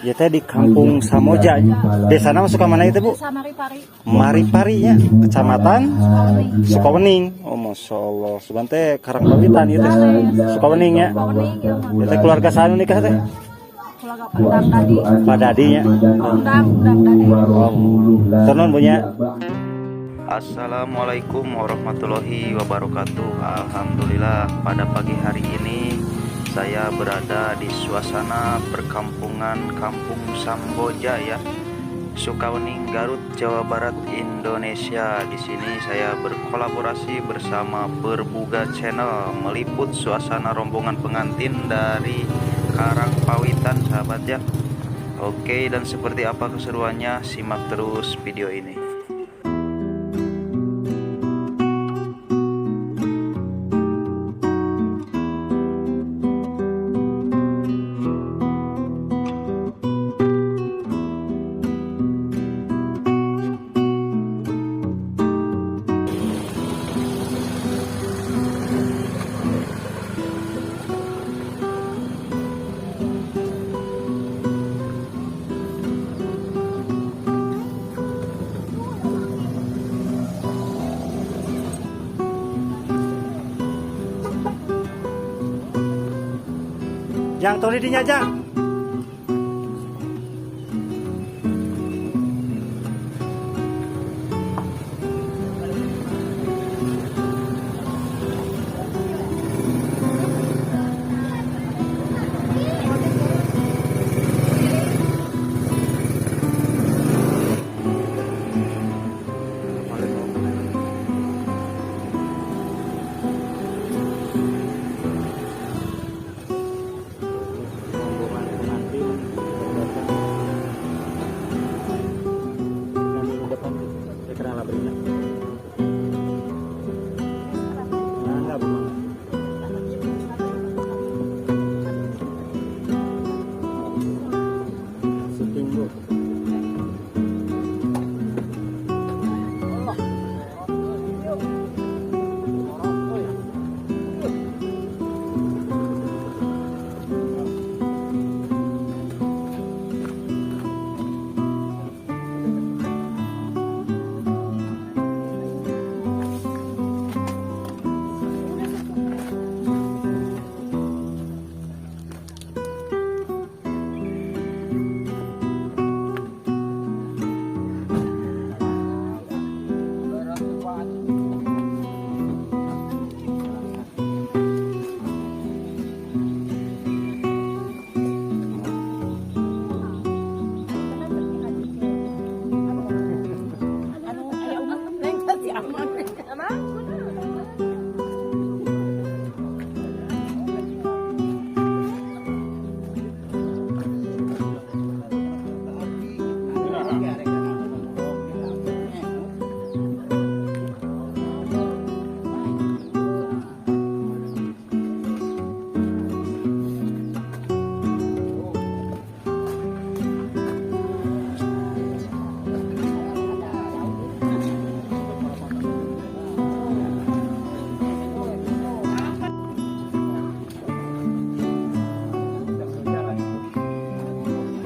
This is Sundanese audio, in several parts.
Ya teh di Kampung Samboja. Desa masuk ke mana itu, Bu? Desa Maripari. Maripari ya, Kecamatan Sukawening. Oh, Masya Allah. Sugan teh Karangpawitan itu. Sukawening ya. Sukawening ya. Ya teh keluarga saha nu nikah teh? Keluarga Pak Undang tadi. Pak Dadi nya. Undang, undang tadi. Oh, turun punya. Assalamualaikum warahmatullahi wabarakatuh. Alhamdulillah, pada pagi hari ini saya berada di suasana perkampungan Kampung Samboja ya, Sukawening, Garut, Jawa Barat, Indonesia. Di sini saya berkolaborasi bersama Perbuga Channel meliput suasana rombongan pengantin dari Karangpawitan, sahabat ya. Oke, dan seperti apa keseruannya, simak terus video ini. Jang toli dinya jang. Rombongan pengantin datang. Ngambil di depan saya kira labrina. Nah, enggak, Bu. Syuting, Bu. Anu aya umur neng si Aman. Aman?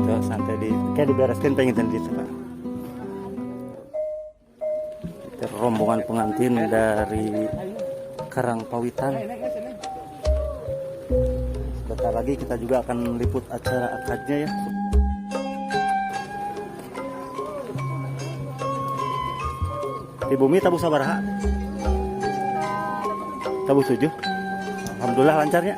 Tuh, santai di kayak dibereskan pengen gitu, Pak. Itu rombongan pengantin dari Karangpawitan. Sebentar lagi kita juga akan liput acara akadnya ya. Di bumi tabuh sabaraha? Tabuh 7. Alhamdulillah lancarnya.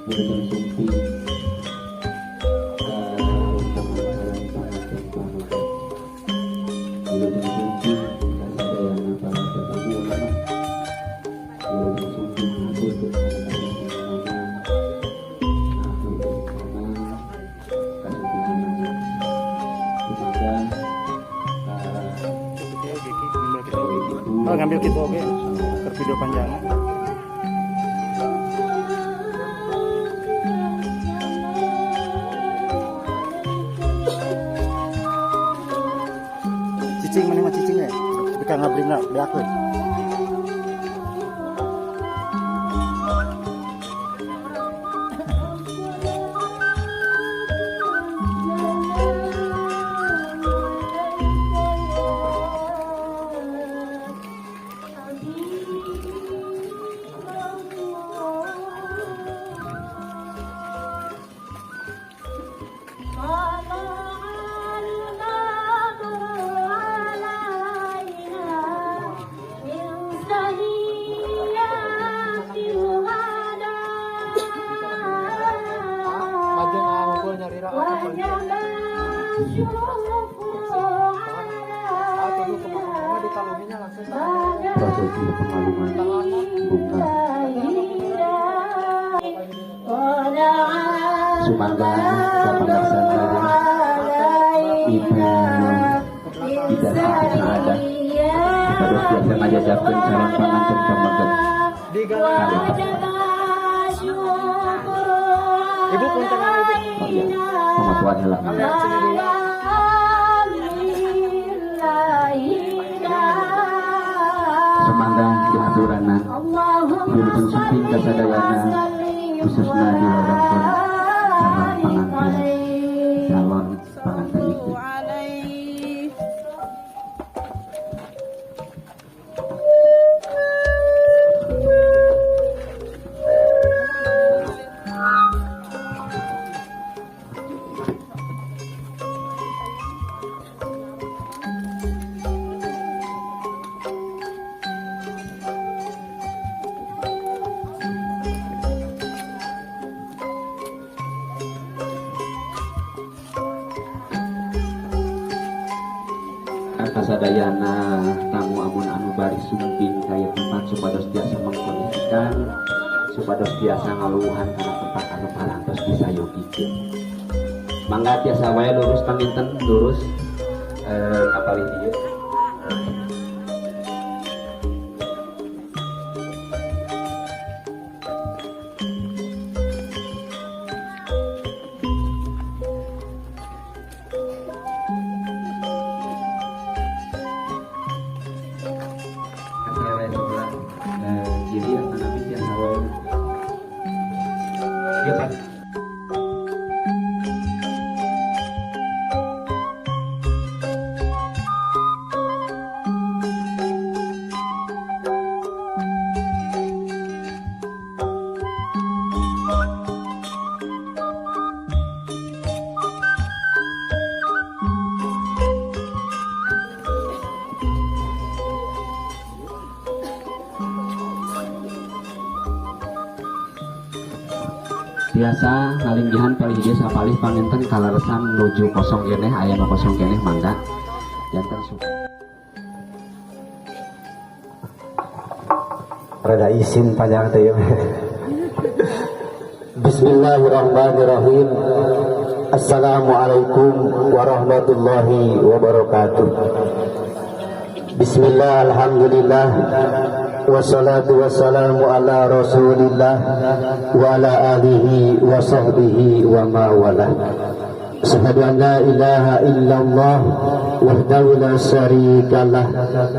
Wilujeng sumping sareng pangaten. Wilujeng sumping kasadayana para tetamu ulama. Wilujeng sumping hatur kana hatur kana kasumpinganana. Semoga Oh, ngambil gitu, oke. Ke video panjangnya. Pangabringna beakeun. Prosesi pengalungan bunga. Sumangga kapanglaksana Ibu Ida Siti Saadah supados tiasa ngajajakeun calon panganten pameget. Ibu punten ibu. Oh iya, pamatuan heula. Sumangga dihaturanan wilujeng sumping kasadayana khususna di wewengkon calon panganten istri. Kasadayana tamu amun anu bari sumping kaya tempat supados tiasa mengkondisikan supados tiasa ngaluhan kana tempat anu parantos disayogikeun. Mangga tiasa wae lurus panginten lurus kapalih dieu. Kiri atau nabi tiasa wae. Ya Pak. Biasa ngalinggihan palih hiji sapalih panginten kaleresan nuju kosong keneh aya nu kosong keneh mangga janten suka. Rada isin panjang teh ieu. Bismillahirrahmanirrahim. Assalamualaikum warahmatullahi wabarakatuh. Bismillah, alhamdulillah, wassalatu wassalamu ala rasulillah wa ala alihi wa sahbihi wa mawalah. Asyhadu an la ilaha illallah wahdahu la syarikalah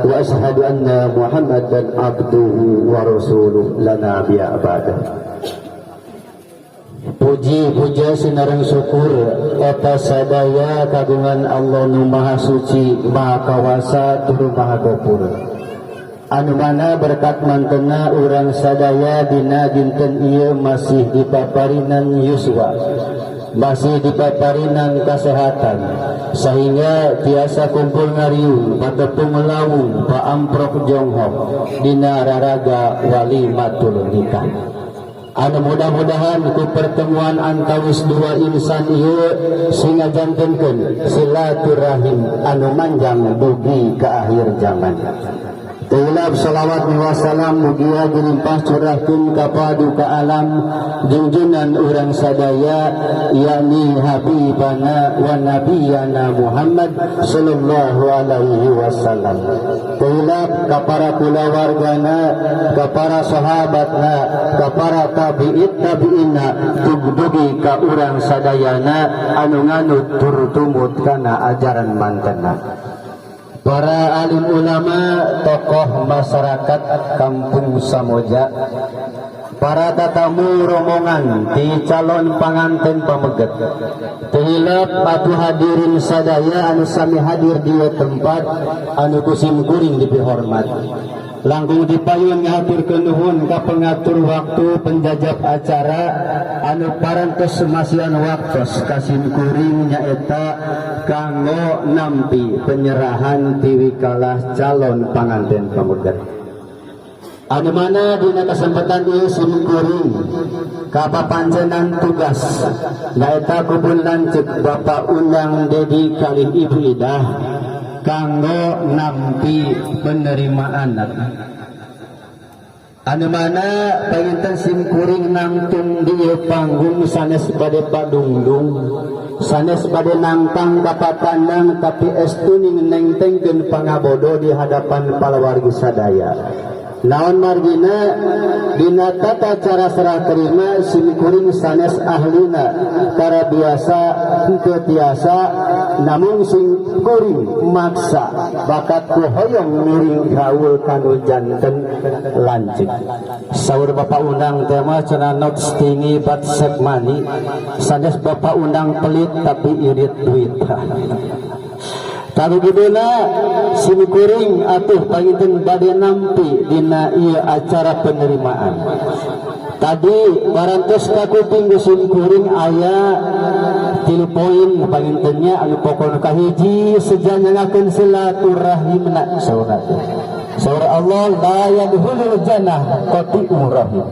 wa asyhadu anna Muhammadan abduhu wa rasuluh la nabiyya ba'dah. Puji puja sinareng syukur eta sadaya kagungan Allah nu Maha Suci, Maha Kawasa, tur Maha Gopur. Anu mana berkat mantena urang sadaya dina dinten ieu masih dipaparinan yuswa, masih dipaparinan kasehatan, sehingga tiasa kumpul ngariung patepung lawung paamprok jonghok dina raraga walimatul nikah. Anu mudah-mudahan ku pertemuan antawis dua insan ieu sehingga jantenkeun silaturahim anu manjang dugi ke akhir zaman. Tilap salawat wa salam mugia dilimpah curahkeun ka paduka alam junjunan urang sadaya yakni habibana wa nabiyana Muhammad sallallahu alaihi wasallam. Tilap ka para kulawargana, ka para sahabatna, ka para tabi'in tabi'ina tugdugi ka urang sadayana anu nganut tur tumut kana ajaran mantena. Para alim ulama, tokoh masyarakat Kampung Samoja, para tatamu rombongan di calon panganten pameget, teu hilap atuh hadirin sadaya anu sami hadir di tempat anu ku sim kuring dipihormat. Langkung dipayun ngahaturkeun nuhun ka pengatur waktu penjajab acara anu parantos masihan waktos ka sim kuring nyaeta kanggo nampi penyerahan tiwikalah calon panganten pameget. Anu mana dina kesempatan ieu sim kuring kapapancenan tugas nyaeta ku pun lanceuk Bapak Undang Dedi kalih Ibu Idah kanggo nampi penerimaan. Anu mana panginten sim kuring nangtung di ieu panggung sanes bade padungdung, sanes bade nangtang kapatandang, tapi estuning nengtengkeun pangabodo di hadapan palawargi sadaya. Naon margina dina tata cara serah terima sim kuring sanes ahlina tara biasa henteu tiasa, namun sim kuring maksa bakat ku hoyong miring gaul kanu janten lanceuk. Saur Bapak Undang teh mah cenah not stingy but save money, sanes Bapak Undang pelit tapi irit duit. Tapi giduna sim kuring atuh panginten bade nampi dina ieu acara penerimaan. Tadi parantos kakuping ku sim kuring aya 3 poin pangintennya anu pokona kahiji sejanyangakeun silaturahimna saurna. Saur Allah la yadkhulul jannah qati'ur rahim.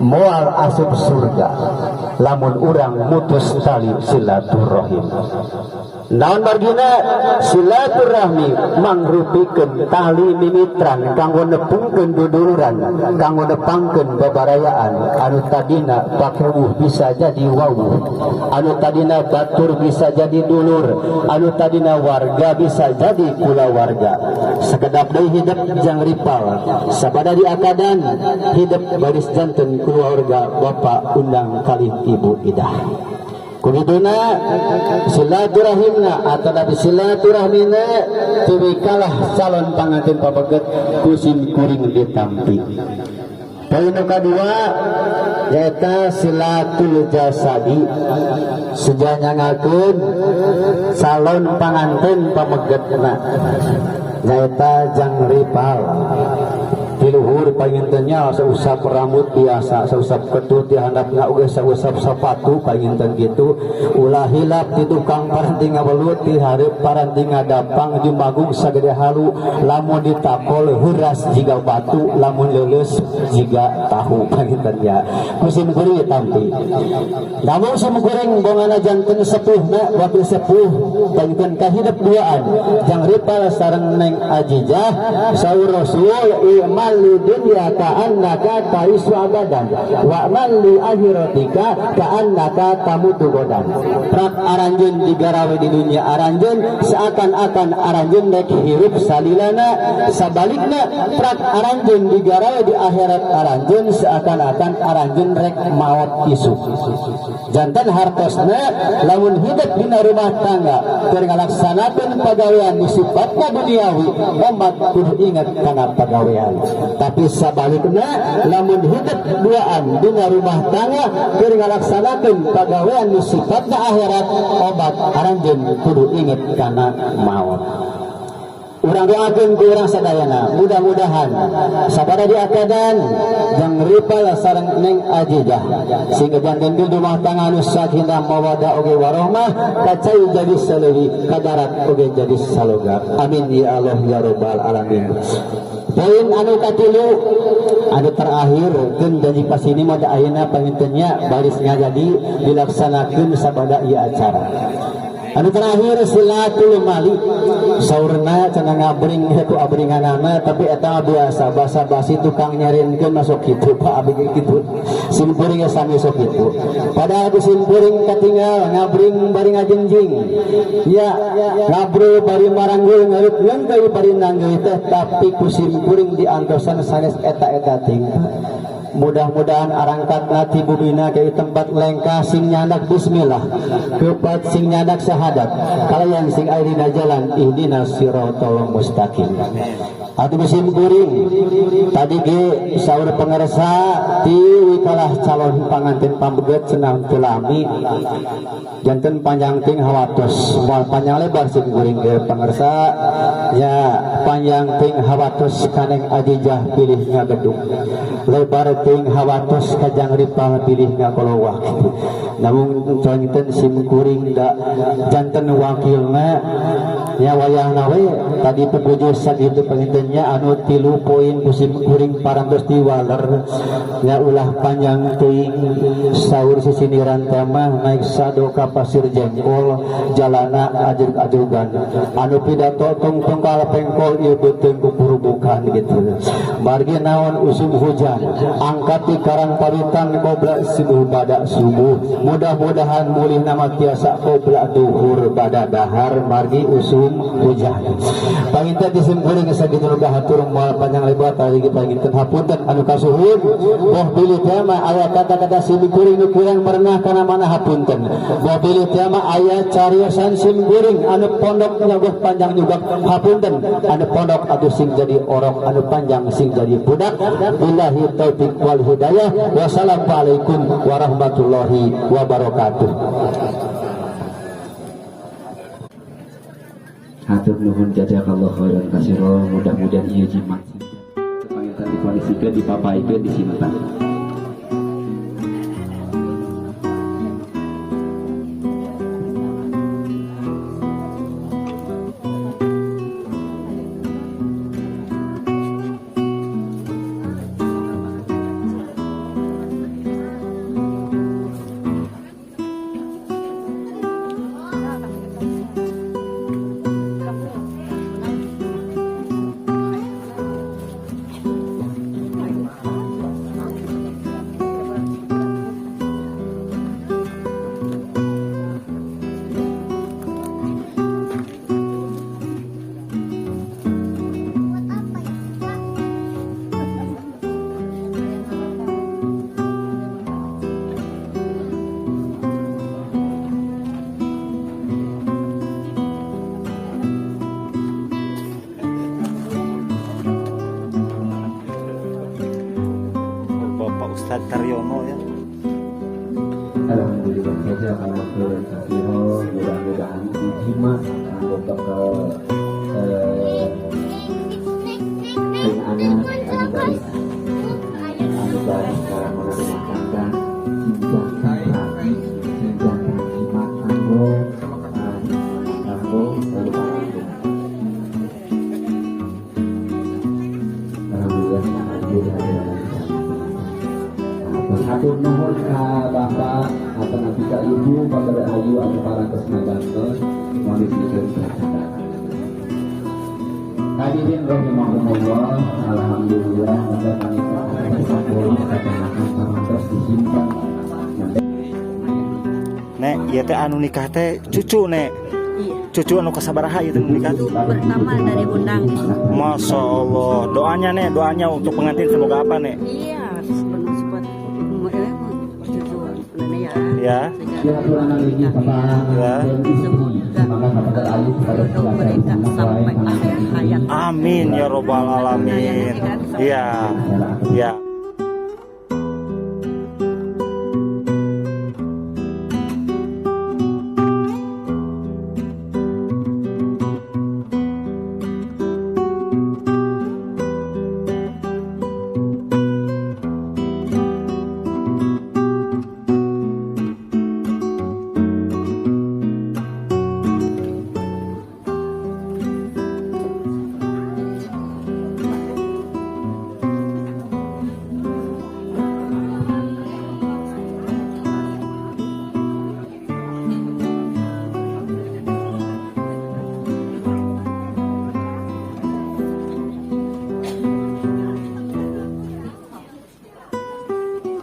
Moal asup surga lamun urang mutus tali silaturahim. Naon margina silaturahmi mangrupikeun tali mimitran kanggo nepungkeun duduluran, kanggo nepangkeun babarayaan anu tadina pakewuh bisa jadi wawuh, anu tadina batur bisa jadi dulur, anu tadina warga bisa jadi kulawarga. Sakedap deui hidup jang ripal, sabada diakadan hidup baris janten keluarga Bapak Undang kalih Ibu Idah. Kugituna silaturahimna atau nabi silaturahmina tiwikalah calon pangantin pameget ku sim kuring ditampi. Poin nu kadua nyaeta silatul jasadi sejanyangakeun calon pangantin pamegetna nyaeta jang ripal. Di luhur pangintennya sausap rambut biasa, sausap ketut di handapna oge sausap sepatu panginten gitu. Ulah hilap di tukang paranti ngabelut di hareup paranti ngadapang jumagung sagede halu, lamun ditakol heuras jiga batu, lamun leuleus jiga tahu pangintennya. Ku sim kuring tampi. Namun sim kuring bongana janten sepuhna wakil sepuh panginten kahidep duaan jang ripal sareng Neng Ajijah saur Rasul iman li dunya ka'annaka ta'isu abadan wa man li akhiratika ka'annaka tamutu godan. Prak aranjeun digarawe di dunia aranjeun seakan-akan aranjeun rek hirup salilana, sabalikna prak aranjeun digarawe di akhirat aranjeun seakan-akan aranjeun rek maot isuk. Janten hartosna lamun hidup dina rumah tangga keur ngalaksanakeun pagawean nu sifatna duniawi, omat kudu inget kana pagawean. Tapi sabalikna lamun hidup duaan dina rumah tangga keur ngalaksanakeun pagawean nu sifatna akhirat, obat aranjeun kudu inget kana maot. Urang doakeun ku urang sadayana, mudah-mudahan sabada diakadan jang ripal sareng Neng Ajijah sehingga janten rumah tangga anu sakinah mawaddah oge warohmah, kacai jadi saleuwi, kadarat oge jadi saloga. Amin ya Allah ya rabbal alamin. Poin anu katilu anu terakhir keun janji pas ini mah ayeuna pangintennya baris ngajadi dilaksanakeun sabada ieu acara. Anu terakhir silatul mali saurna cenah ngabring ku abringanana, tapi eta biasa basa-basi tukang nyarinkeun masuk kitu Pak abdi kitu sim kuring sami sok kitu. Padahal ku sim kuring katinggal ngabring bari ngajengjing ya ngabro bari maranggul ngareup ngeungkeui bari nanggeuy teh, tapi ku sim kuring diantosan sanes eta-eta ting. Mudah-mudahan arangkatna ti bumina ke tempat lengkah sing nyandak bismillah, kepat sing nyandak syahadat, kalayan sing aya dina jalan ihdinas siratal mustaqim. Atuh musim kuring tadi ge saur pangersa ti wikalah calon panganten pambeget cenah teu lami janten panjang ting hawatos moal panjang lebar sim kuring ge pangersa ya panjang ting hawatos kaneng ajijah pilih ngagedung, lebar ting hawatos kajang ripal pilih ngakolowah. Namun janten sim kuring da janten wakilna ya wayahna we tadi pepujo sakitu pangintennya anu 3 poin musim kuring parantos diwaler ya ulah panjang teuing saur sisiniran teh mah naik sado ka pasir jengkol jalana ajug-ajugan anu pidato tungtung pengkol ieu beuteung kupurubukan gitu. Margi naon usum hujan angkat di karang paritan kobra subuh bada subuh, mudah-mudahan mulih nama tiasa kobra duhur bada dahar margi usum hujan. Panginten di sim kuring sakitu nu kahatur moal panjang lebar tadi kita panginten hapunten anu kasuhun boh bilih teh mah aya kata-kata sim kuring nu kurang merenah kana mana hapunten, boh bilih teh mah aya cariosan sim kuring anu pondok nyagoh panjang juga hapunten, anu pondok atuh sing jadi orok anu panjang sing jadi budak. Billahi taufik wal hidayah. Wassalamualaikum warahmatullahi wabarakatuh. Hatur nuhun jazakallahu khairan katsira, mudah-mudahan ieu jimat panginten dikondisikeun dipapaikeun disimpan. Ustadz Karyono ya. Alhamdulillah saja kalau khairan katsira, mudah-mudahan jimat kanggo bekal anak anu baris karakona rumah tangga sing rapi sing jimat kanggo kanggo rumah tangga. Alhamdulillah alhamdulillah. Hatur nuhun ka bapak atau nanti ka ibu pada ayu anu parantos ngabantos mohon diberikan kesehatan. Hadirin rahimakumullah, alhamdulillah maka panitia sepuluh kecamatan parantos disimpan. Nek, ieu teh anu nikah teh cucu nek. Iya. Cucu anu kasabaraha ieu teh nikah? Cucu pertama dari undang. Masya Allah. Doanya nek, doanya untuk pengantin semoga apa nek? Iya, ya. Ya. Amin ya robbal alamin. Ya. Ya.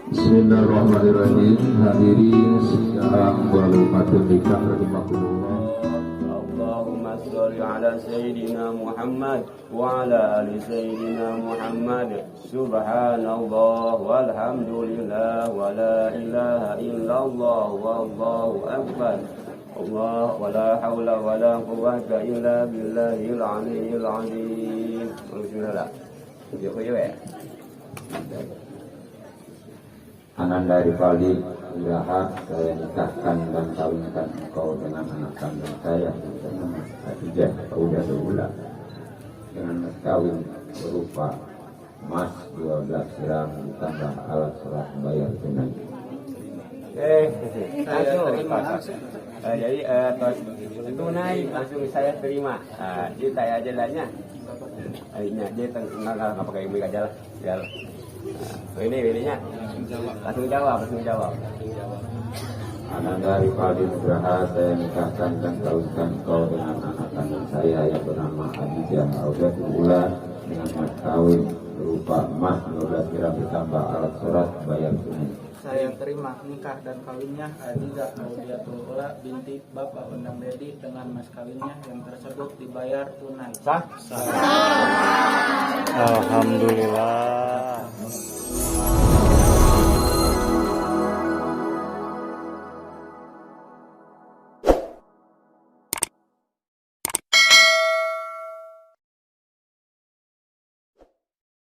Bismillahirrahmanirrahim. Hadirin sekarang walumatun nikah rahimakumullah. Allahumma صل على سيدنا محمد وعلى آل سيدنا محمد. سبحان الله والحمد لله ولا إله إلا الله والله أكبر الله ولا حول ولا قوة إلا بالله العلي العظيم. Bismillah. Ya. Ananda Rivaldi Nugraha, saya nikahkan dan kawinkan engkau dengan anak kandung saya yang bernama Khadijah Audatul Ula dengan mas kawin berupa emas 12 gram ditambah alat sholat bayar tunai. Langsung terima. Jadi tos tunai langsung saya terima. Jadi saya aja lahnya. Akhirnya dia nggak pakai mic aja lah. Ya. Nah, ini ininya. Langsung jawab, langsung jawab. Ananda Rivaldi Nugraha, saya nikahkan dan kawinkan engkau dengan anak kandung saya yang bernama Khadijah Audatul Ula dengan mas kawin berupa emas 12 gram ditambah alat sholat bayar tunai. Saya terima nikah dan kawinnya Aziza Audiatul Ula binti Bapak Undang Dedi dengan mas kawinnya yang tersebut dibayar tunai. Sah? Alhamdulillah.